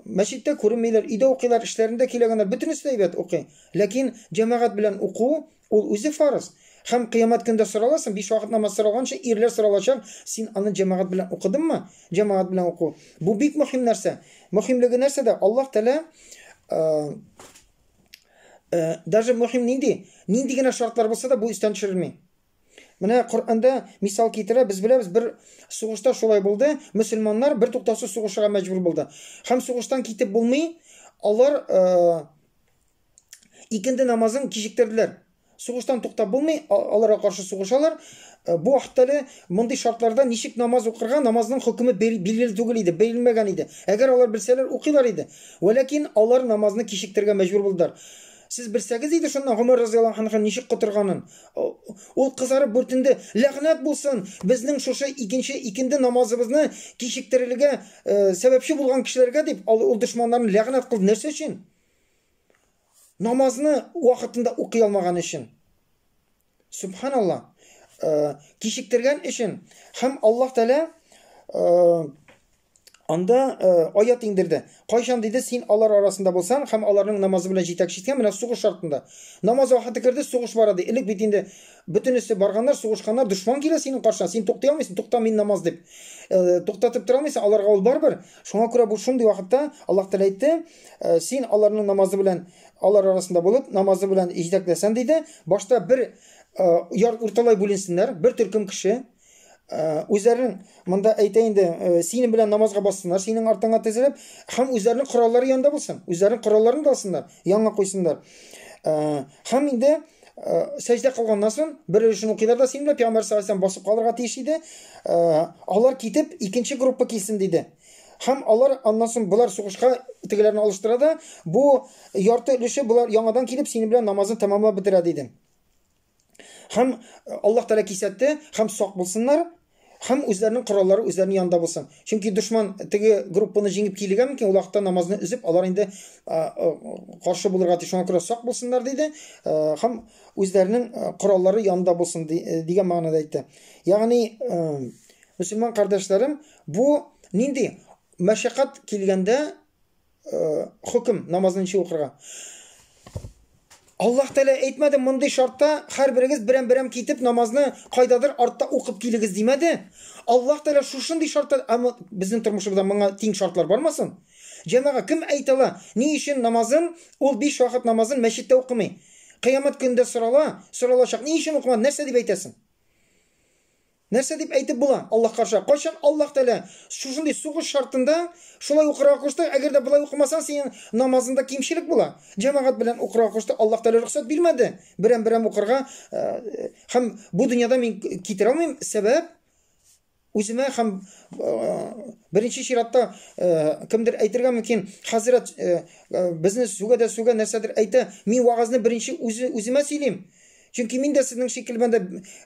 мәчеттә күренмиләр, өйдә укыйлар, эшләрендә киләгәннәр, бөтенесе дә әйбәт укый. Ләкин җәмәгать белән уку Ул үзе фарыз. Һәм кыямәт көндә сораласың, биш вакыт намаз соралганчы ирләр соралачак, син аны җәмәгать белән укыдыңмы? Җәмәгать белән уку. Бу бик мөһим нәрсә. Мөһимлеге нәрсәдә? Аллаһ Тәгалә даже мөһим нинди? Нинди генә шартлар булса да бу истән төшерелми. Менә Коръәндә мисал китерә, без беләбез, бер сугышта шулай булды, мөселманнар бер туктаусыз сугышырга мәҗбүр булды. Һәм сугыштан китеп булмый, алар Икенде намазын кичектерделәр. Сугыштан туктап булмый, аларга каршы сугышалар. Бу вакытта әле мондый шартларда ничек намаз укырга, намазның хөкеме билгеле түгел иде, белмәгән иде. Әгәр алар белсәләр, укыйлар иде. Вәләкин алар намазны кичектерергә мәҗбүр булдылар. Сез белсәгез иде шуннан Гомәр разыяллаһу анһу ничек котырганын. Ул кызарып бүртенде. Ләгънәт булсын, безнең шушы икенче икенде намазыбызны кичектерелгә сәбәпче булган кешеләргә дип, ул дошманнарын ләгънәт кылды. Нәрсә өчен? Намазны вакытында укый алмаган өчен. Субханалла. Кичектергән өчен. Һәм Аллаһ Тәгалә анда аят иңдерде. Кайчан диде, син алар арасында булсаң һәм аларның намазы белән җитәкче иткән, менә сугыш шартында. Намаз вакыты керде, сугыш бара ди. Элек бит инде бөтенесе барганнар, сугышканнар, дошман килә синең каршыңа, син туктый алмыйсың, тукта мин намаз дип. Туктатып тора алмыйсың, аларга ул барыбер. Шуңа күрә бу шундый вакытта Аллаһ Тәгалә әйтте, син аларның намазы белән алар арасында булып, намазы белән җитәкләсән диде. Башта бер яр урталай бүленсеннәр, бер төркем кеше үзләренең монда әйтә инде, синең белән намазга бассыннар, синең артыңа тезелеп, һәм үзләренең кораллары янында булсын, үзләренең коралларын да алсыннар, янга куйсыннар. Һәм инде сәҗдә кылганнан соң бер өлешен укыйлар да синең белән пәйгамбәр саллаллаһу басып калырга тиеш иде. Алар китеп, икенче группа килсен диде. Һәм алар аннан соң болар сугышка тегеләрне алыштыра да, бу ярты өлеше болар яңадан килеп синең белән намазын тәмамлап бетерә диде. Һәм Аллаһ Тәгалә кисәтте, һәм сак булсыннар, һәм үзләренең кораллары үзләренең янында булсын. Чөнки дошман теге группаны җиңеп килергә мөмкин, ул вакытта намазны өзеп, алар инде каршы булырга тиеш. Шуңа күрә сак булсыннар диде, һәм үзләренең кораллары янында булсын дигән мәгънәдә әйтте. Ягъни мөселман кардәшләрем, бу нинди мәшәкать килгәндә хөкем намазны ничек укырга? Аллаһ Тәгалә әйтмәде, мондый шартта һәрберегез берәм-берәм китеп намазны кайдадыр артта укып килегез димәде. Аллаһ Тәгалә шушындый шартта, әмма безнең тормышыбызда моңа тиң шартлар бармасын. Җәмәгать, кем әйтә ала, ни өчен намазын, ул биш вакыт намазын мәчеттә укымый? Кыямәт көнендә сорала, соралачак, ни өчен укымады, нәрсә дип әйтәсең? Нәрсә дип әйтеп була Аллаһ каршы? Кайчан Аллаһ Тәгалә шушындый сугыш шартында шулай укырга кушты, әгәр дә болай укымасаң, синең намазыңда кимчелек була. Җәмәгать белән укырга кушты, Аллаһ Тәгалә рөхсәт бирмәде берәм-берәм укырга. Һәм бу дөньяда мин китерә алмыйм сәбәп үземә һәм беренче чиратта кемдер әйтергә мөмкин, хәзрәт безне сүгә дә сүгә нәрсәдер әйтә. Мин вагазны беренче үзе үземә сөйлим. Чөнки мин дә сезнең шикелле бәндә,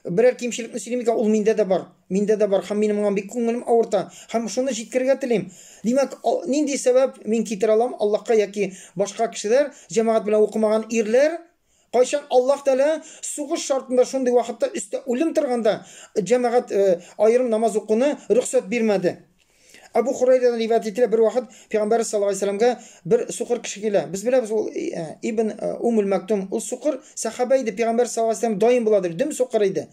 берәр кимчелекне сөйлим икән, ул миндә дә бар. Миндә дә бар һәм минем моңа бик күңелем авырта. Һәм шуны җиткерергә телим. Димәк, нинди сәбәп мин китерә алам Аллаһка яки башка кешеләр, җәмәгать белән укымаган ирләр, кайчан Аллаһ Тәгалә сугыш шартында шундый вакытта өстә үлем торганда җәмәгать аерым намаз укуны рөхсәт бирмәде. Әбу Хурайрадан риваять ителә, бер вакыт Пәйгамбәр саллаллаһу алейһи вәсәлләмгә бер сукыр кеше килә. Без беләбез, ул Ибн Умул Мактум, ул сукыр сахаба иде, Пәйгамбәр саллаллаһу алейһи вәсәлләм даим буладыр, дөм сукыр иде.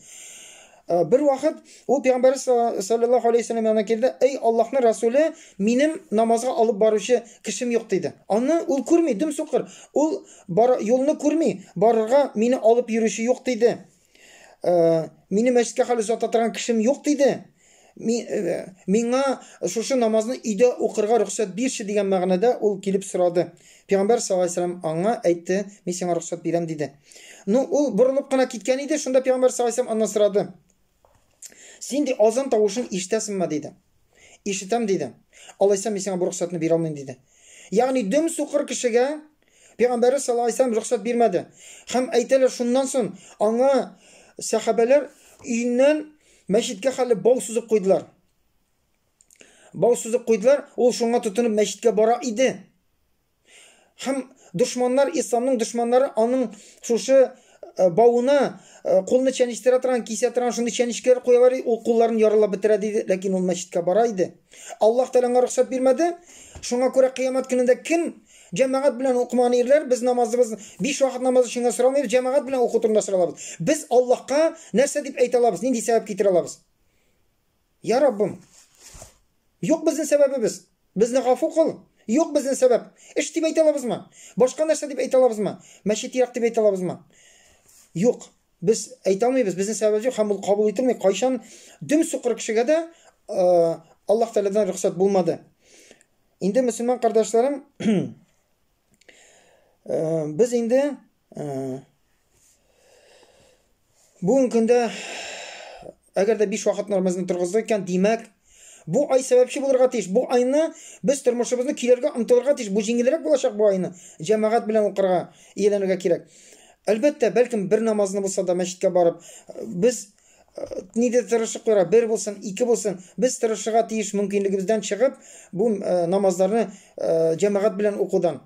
Бер вакыт ул Пәйгамбәр саллаллаһу алейһи вәсәлләм янына килде, "Эй Аллаһның Расуле, минем намазга алып баручы кешем юк" диде. Аны ул күрми, дөм сукыр. Ул бар, юлны күрми, барырга мине алып йөрүче юк диде. Мине мәчеткә хәл озата торган кешем юк диде. Миңа шушы намазны өйдә укырга рөхсәт бирче дигән мәгънәдә ул килеп сорады. Пәйгамбәр саллаллаһу алейһи вәсәлләм аңа әйтте, мин сиңа рөхсәт бирәм диде. Ну, ул борылып кына киткән иде, шунда пәйгамбәр саллаллаһу алейһи вәсәлләм аннан сорады. Син ди азан тавышын ишетәсеңме диде. Ишетәм диде. Алайса мин сиңа бу рөхсәтне бирә алмыйм диде. Ягъни дөм сукыр кешегә Пәйгамбәре саллаллаһу алейһи вәсәлләм рөхсәт бирмәде. Һәм әйтәләр, шуннан соң аңа сәхабәләр өеннән мәчеткә хәле бау сузып куйдылар. Бау сузып куйдылар, ул шуңа тотынып мәчеткә бара иде. Һәм дошманнар, исламның дошманнары аның шушы бавына кулны чәнечтерә торган, кисә торган шундый чәнечкеләр куялар, ул кулларын яралап бетерә диде, ләкин ул мәчеткә бара иде. Аллаһ Тәгалә аңа рөхсәт бирмәде. Шуңа күрә кыямәт көнендә кем җәмәгать белән укымаган ирләр, без намазыбыз биш вакыт намаз өчен генә сорамыйбыз, җәмәгать белән уку турында соралабыз. Без Аллаһка нәрсә дип әйтә алабыз, нинди сәбәп китерә алабыз? Я Раббым, юк безнең сәбәбебез. Безне гафу кыл. Юк безнең сәбәп. Эш дип әйтә алабызмы? Башка нәрсә дип әйтә алабызмы? Мәчет ерак дип әйтә алабызмы? Юк. Без әйтә алмыйбыз, безнең сәбәп юк һәм ул кабул ителми. Кайчан дөм сукыр кешегә дә Аллаһ Тәгаләдән рөхсәт булмады. Инде мөселман кардәшләрем, без инде бүгенге көндә әгәр дә биш вакыт намазны торгыздык икән, димәк, бу ай сәбәпче булырга тиеш. Бу айны без тормышыбызны көйләргә омтылырга тиеш. Бу җиңелрәк булачак бу айны. Җәмәгать белән укырга, ияләнергә кирәк. Әлбәттә, бәлкем бер намазны булса да мәчеткә барып, без нидер тырышып куярга, бер булсын, ике булсын, без тырышырга тиеш мөмкинлегебездән чыгып, бу намазларны җәмәгать белән укудан.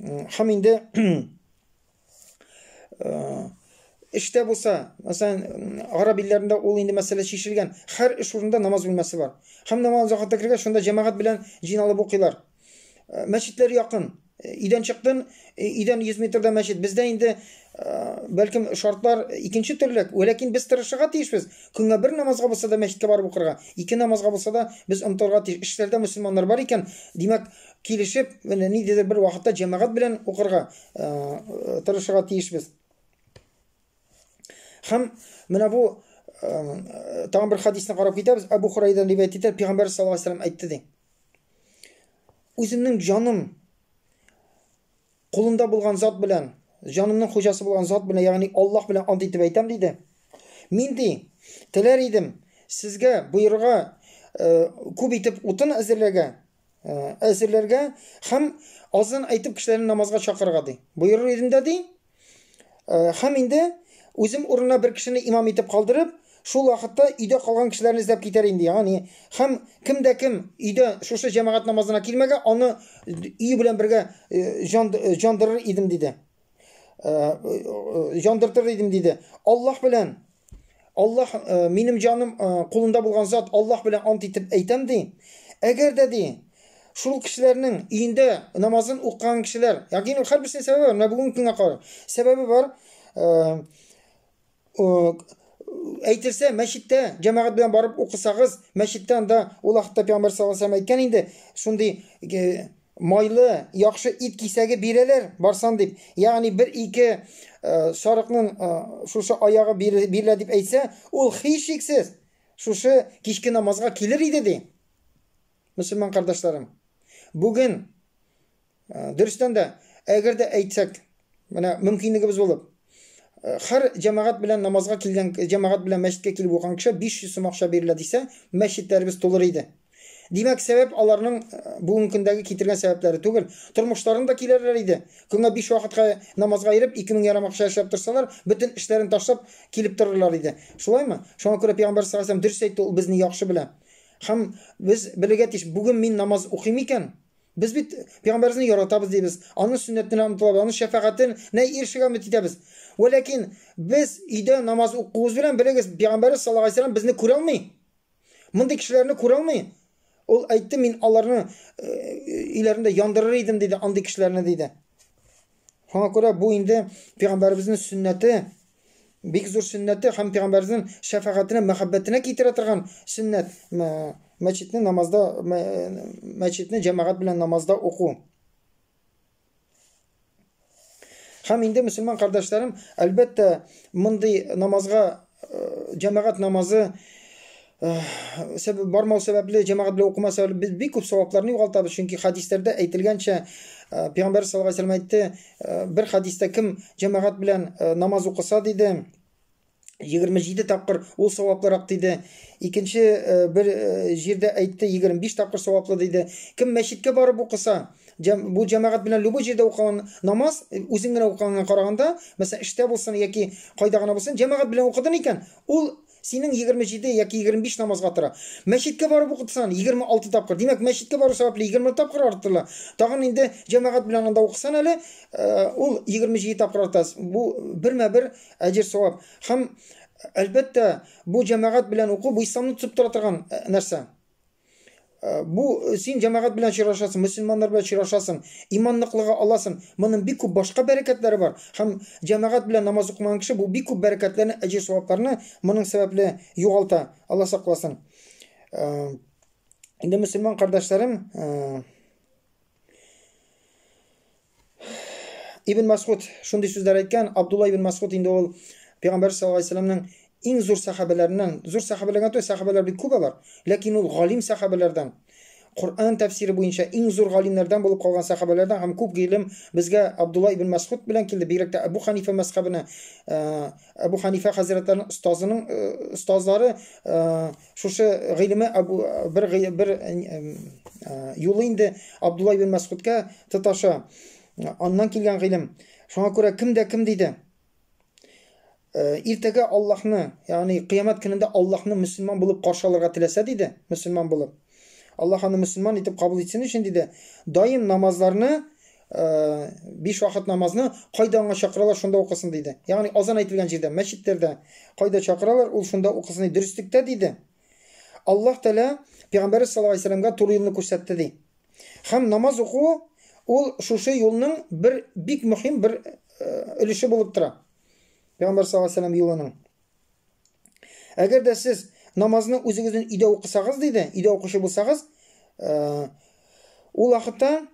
Һәм инде эштә булса, мәсәлән, гарәп илләрендә ул инде мәсьәлә чишелгән. Һәр эш урынында намаз бүлмәсе бар. Һәм намаз вакыты кергәч, шунда җәмәгать белән җыйналып укыйлар. Мәчетләр якын. Өйдән чыктын, өйдән 100 метрда мәчет. Бездә инде бәлкем шартлар икенче төрле, ләкин без тырышырга тиешбез. Көнгә бер намазга булса да мәчеткә барып укырга, ике намазга булса да без омтылырга тиеш. Эшләрдә мөселманнар бар икән, димәк, килешеп, менә ниндидер бер вакытта җәмәгать белән укырга тырышырга тиешбез. Һәм менә бу тагын бер хадисне карап китәбез. Әбу Хурайдан риваять итә, Пәйгамбәр саллаллаһу алейһи вәсәлләм әйтте ди. Үземнең җаным кулында булган зат белән, җанымның хуҗасы булган зат белән, ягъни Аллаһ белән ант итеп әйтәм, диде. Мин ди, теләр идем сезгә боерырга күп итеп утын әзерләргә, әзерләргә һәм азан әйтеп кешеләрне намазга чакырырга ди. Боерыр идем дә ди. Һәм инде үзем урынына бер кешене имам итеп калдырып, шул вакытта өйдә калган кешеләрне эзләп китәр инде. Ягъни һәм кем дә кем өйдә шушы җәмәгать намазына килмәгә, аны өе белән бергә җандырыр идем диде. Җандыртыр идем диде. Аллаһ белән Аллаһ минем җаным кулында булган зат Аллаһ белән ант итеп әйтәм ди. Әгәр дә ди, шул кешеләрнең өендә намазын укыган кешеләр, ягъни һәрберсенең сәбәбе бар, менә бүгенге көнгә карап, сәбәбе бар. Әйтелсә, мәчеттә җәмәгать белән барып укысагыз, мәчеттә анда ул вакытта Пәйгамбәр саллаллаһу алейһи вәсәлләм әйткән инде, шундый майлы, яхшы ит кисәге бирәләр, барсан дип. Ягъни бер-ике сарыкның шушы аягы бирелә дип әйтсә, ул һичшиксез шушы кичке намазга килер иде ди. Мөселман кардәшләрем, бүген дөрестән дә, әгәр дә әйтсәк, менә мөмкинлегебез булып, һәр җәмәгать белән намазга килгән, җәмәгать белән мәчеткә килеп укыган кеше 500 сум акча бирелә дисә, мәчетләребез тулыр иде. Димәк, сәбәп аларның бүгенге көндәге китергән сәбәпләре түгел. Тормышларын да килерләр иде. Көнгә 5 вакытка намазга йөреп, 2000 ярым акча эшләп торсалар, бөтен эшләрен ташлап килеп торырлар иде. Шулаймы? Шуңа күрә Пәйгамбәр саллаллаһу алейһи ва сәлләм дөрес әйтте, ул безне яхшы белә. Һәм без белергә тиеш, бүген мин намаз укыйм икән, без бит пәйгамбәребезне яратабыз дибез, аның сөннәтенә омтылабыз, аның шәфәгатенә ирешергә өмет итәбез. Вәләкин без өйдә намаз укуыбыз белән белегез, пәйгамбәребез саллаллаһу алейһи ва сәлләм безне күрә алмый. Мондый кешеләрне күрә алмый. Ул әйтте, мин аларны өйләрендә яндырыр идем диде, андый кешеләрне диде. Шуңа күрә бу инде пәйгамбәребезнең сөннәте, бик зур сөннәте һәм пәйгамбәребезнең шәфәгатенә, мәхәббәтенә китерә торган сөннәт. Мәчетне намазда, мәчетне җәмәгать белән намазда уку. Һәм инде мөселман кардәшләрем, әлбәттә, мондый намазга җәмәгать намазы сәбәп бармау сәбәпле, җәмәгать белән укымау сәбәпле без бик күп савапларны югалтабыз. Чөнки хәдисләрдә әйтелгәнчә, Пәйгамбәр саллаллаһу алейһи ва сәлләм әйтте, бер хәдистә кем җәмәгать белән намаз укыса диде, 27 тапкыр ул саваплырак диде. Икенче бер җирдә әйтте, 25 тапкыр саваплы диде. Кем мәчеткә барып укыса, бу җәмәгать белән любой җирдә укыган намаз, үзең генә укыганга караганда, мәсәлән, эштә булсын яки кайда гына булсын, җәмәгать белән укыдың икән, ул синең 27 яки 25 намазга тора. Мәчеткә барып укытсан, 26 тапкыр. Димәк, мәчеткә бару сәбәпле 20 тапкыр арттырыла. Тагын инде җәмәгать белән анда укысан әле, ул 27 тапкыр арта. Бу бермә-бер әҗер савап. Һәм әлбәттә, бу җәмәгать белән уку, бу исламны төзеп тора торган нәрсә. Бу син җәмәгать белән очрашасың, мөселманнар белән очрашасың, иман ныклыгы аласың. Моның бик күп башка бәрәкәтләре бар. Һәм җәмәгать белән намаз укымаган кеше бу бик күп бәрәкәтләрне, әҗер савапларны моның сәбәпле югалта. Алла сакласын. Инде мөселман кардәшләрем, Ибн Масгуд шундый сүзләр әйткән. Абдулла ибн Масгуд инде ул Пәйгамбәр саллаллаһу алейһи вәсәлләмнең иң зур сәхабәләреннән, зур сәхабәләргә түгел, сәхабәләр бик күп алар. Ләкин ул галим сәхабәләрдән. Коръән тәфсире буенча иң зур галимнәрдән булып калган сәхабәләрдән һәм күп гыйлем безгә Абдулла ибн Масгуд белән килде. Бигрәк тә Әбу Ханифа мәзхәбенә, Әбу Ханифа хәзрәтләренең остазының остазлары шушы гыйлеме Әбу бер бер юлы инде Абдулла ибн Масгудка тоташа. Аннан килгән гыйлем. Шуңа күрә кем дә кем диде? Иртәгә Аллаһны, ягъни кыямәт көнендә Аллаһны мөселман булып каршы алырга теләсә диде, мөселман булып. Аллаһ аны мөселман итеп кабул итсен өчен диде, даим намазларны биш вакыт намазны кайда аңа чакыралар, шунда укысын диде. Ягъни азан әйтелгән җирдә, мәчетләрдә кайда чакыралар, ул шунда укысын диде. Дөреслектә диде. Аллаһ Тәгалә Пәйгамбәр саллаллаһу алейһи вәсәлләмгә туры юлны күрсәтте ди. Һәм намаз уку ул шушы юлның бер бик мөһим бер өлеше булып тора. Пәйгамбәр саллаллаһу алейһи вәсәлләм юлының. Әгәр дә сез намазны үзегезнең өйдә укысагыз диде, өйдә укучы булсагыз, ул вакытта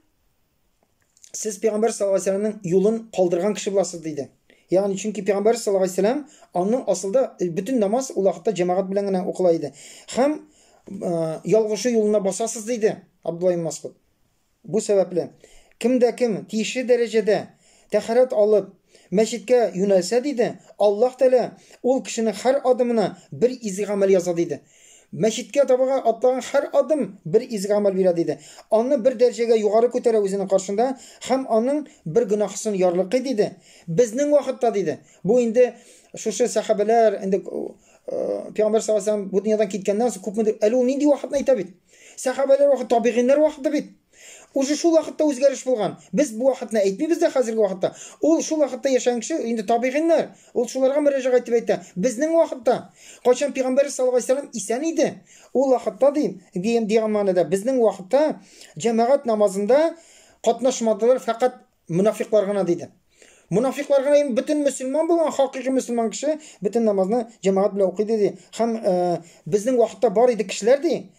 сез Пәйгамбәр саллаллаһу алейһи вәсәлләмнең юлын калдырган кеше буласыз диде. Ягъни чөнки Пәйгамбәр саллаллаһу алейһи вәсәлләм аның асылда бөтен намаз ул вакытта җәмәгать белән генә укыла иде. Һәм ялгышы юлына басасыз диде Абдулла ибн Масгуд. Бу сәбәпле кем дә кем тиешле дәрәҗәдә тәһарәт алып мәчеткә юнәлсә диде, Аллаһ Тәгалә ул кешенең һәр адымына бер изге гамәл яза диде. Мәчеткә табага атлаган һәр адым бер изге гамәл бирә диде. Аны бер дәрәҗәгә югары күтәрә үзенең каршында һәм аның бер гөнаһысын ярлыкый диде. Безнең вакытта диде. Бу инде шушы сәхабәләр инде Пәйгамбәр саллаллаһу алейһи вәсәлләм бу дөньядан киткәннән соң күпмедер әле ул нинди вакытны әйтә бит. Сәхабәләр вакыты, табигыйннәр вакыты бит. Уже шул вакытта үзгәреш булган. Без бу вакытны әйтмибез дә хәзерге вакытта. Ул шул вакытта яшәгән кеше, инде табигыйннәр. Ул шуларга мөрәҗәгать итеп әйтә. Безнең вакытта, кайчан пәйгамбәр саллаллаһу алейһи вәсәлләм исән иде, ул вакытта ди, дигән мәгънәдә, безнең вакытта җәмәгать намазында катнашмадылар фәкать монафиклар гына диде. Монафиклар гына инде бөтен мөселман булган, хакыйкый мөселман кеше бөтен намазны җәмәгать белән укый диде. Һәм безнең вакытта бар иде кешеләр ди,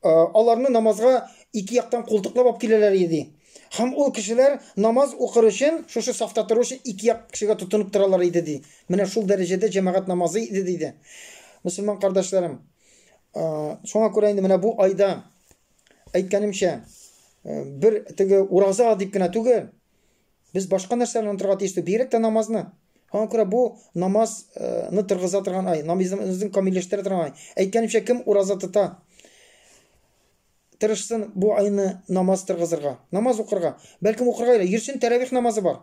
аларны намазга ике яктан култыклап алып киләләр иде. Һәм ул кешеләр намаз укыр өчен, шушы сафта тору өчен ике як кешегә тотынып торалар иде ди. Менә шул дәрәҗәдә җәмәгать намазы иде диде. Мөселман кардәшләрем, шуңа күрә инде менә бу айда әйткәнемчә, бер теге ураза дип кенә түгел, без башка нәрсәләрне онытырга тиеш түгел, бигрәк тә намазны. Шуңа күрә бу намазны торгыза торган ай, намазны камилләштерә торган ай. Әйткәнемчә, кем ураза тота, тырышсын бу айны намаз торгызырга, намаз укырга. Бәлкем укырга йөрсен, тәравих намазы бар.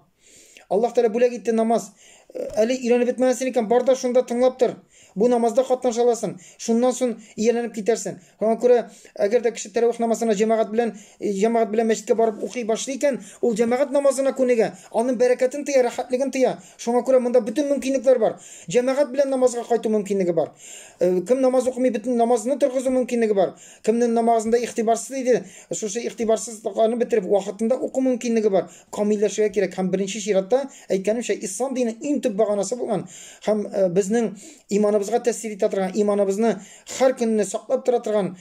Аллаһ Тәгалә бүләк итте намаз. Әле өйрәнеп бетмәгәнсең икән, бар да шунда тыңлап тор. Бу намазда катнаша аласың. Шуннан соң ияләнеп китәрсең. Шуңа күрә, әгәр дә кеше тәравих намазына җәмәгать белән мәчеткә барып укый башлый икән, ул җәмәгать намазына күнегә, аның бәрәкәтен тоя, рәхәтлеген тоя. Шуңа күрә монда бөтен мөмкинлекләр бар. Җәмәгать белән намазга кайту мөмкинлеге бар. Кем намаз укымый, бөтен намазны торгызу мөмкинлеге бар. Кемнең намазында игътибарсыз иде, шушы игътибарсызлыкларны бетереп, вакытында уку мөмкинлеге бар. Камилләшергә кирәк һәм беренче чиратта, әйткәнемчә, ислам диненең иң төп баганасы булган һәм безнең иманыбызга тәэсир итә торган, иманыбызны һәр көнне саклап тора торган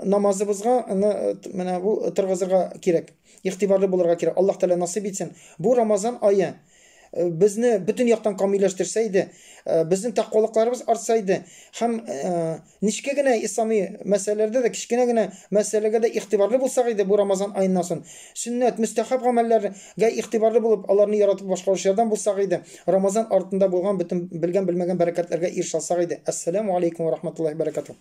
намазыбызга менә бу торгызырга кирәк. Игътибарлы булырга кирәк. Аллаһ Тәгалә насыйп итсен. Бу Рамазан ае безне бөтен яктан камилләштерсә иде, безнең тәкъвалыкларыбыз артса иде һәм нечкә генә ислами мәсьәләләрдә дә, кечкенә генә мәсьәләгә дә игътибарлы булсак иде бу Рамазан аеннан соң. Сөннәт, мөстәхәб гамәлләргә игътибарлы булып, аларны яратып башкаручылардан булсак иде, Рамазан артында булган бөтен белгән-белмәгән бәрәкәтләргә ирешә алсак иде. Әссәламү алейкум ва рахматуллаһи ва бәрәкәтүһ.